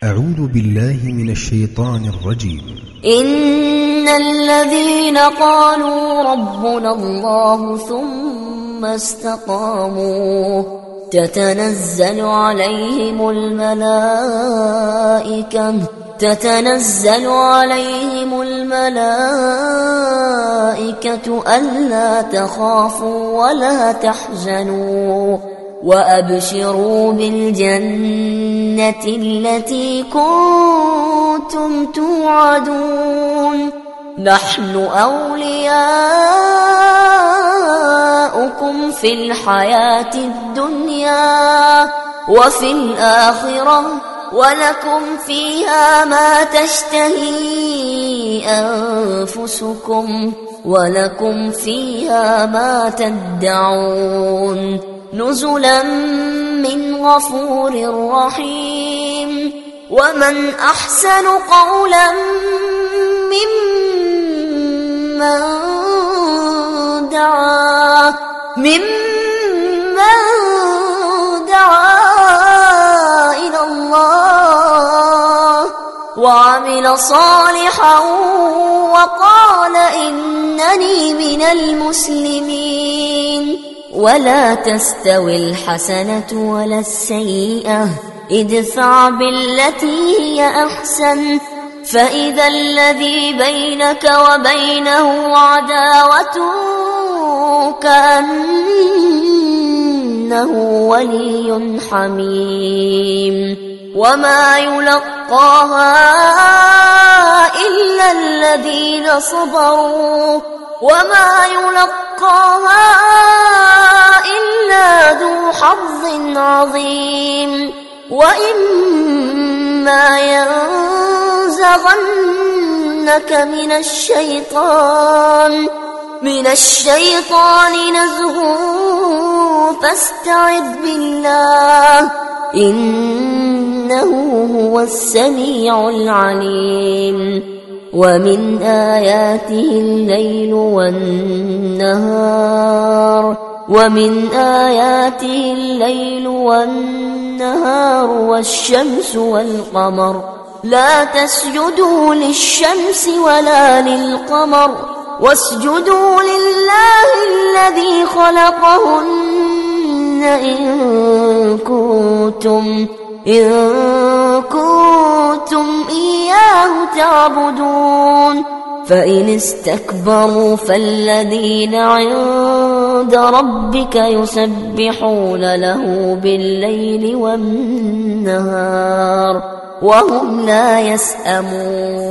أعوذ بالله من الشيطان الرجيم. إن الذين قالوا ربنا الله ثم استقاموا تتنزل عليهم الملائكة ألا تخافوا ولا تحزنوا وأبشروا بالجنة التي كنتم توعدون نحن أولياؤكم في الحياة الدنيا وفي الآخرة ولكم فيها ما تشتهي أنفسكم ولكم فيها ما تدعون نزلا من غفور رحيم. ومن أحسن قولا ممن دعا إلى الله وعمل صالحا وقال إنني من المسلمين. ولا تستوي الحسنة ولا السيئة ادفع بالتي هي أحسن فإذا الذي بينك وبينه عداوة كأنه ولي حميم. وما يلقاها إلا الذين صبروا وما يلقاها إلا ذو حظ عظيم. وإما ينزغنك من الشيطان نزغ فاستعذ بالله إنه هو السميع العليم. ومن آياته الليل والنهار والشمس والقمر لا تسجدوا للشمس ولا للقمر واسجدوا لله الذي خلقهن إن كنتم إياه تعبدون. فإن استكبروا فالذين عند ربك يسبحون له بالليل والنهار وهم لا يسأمون.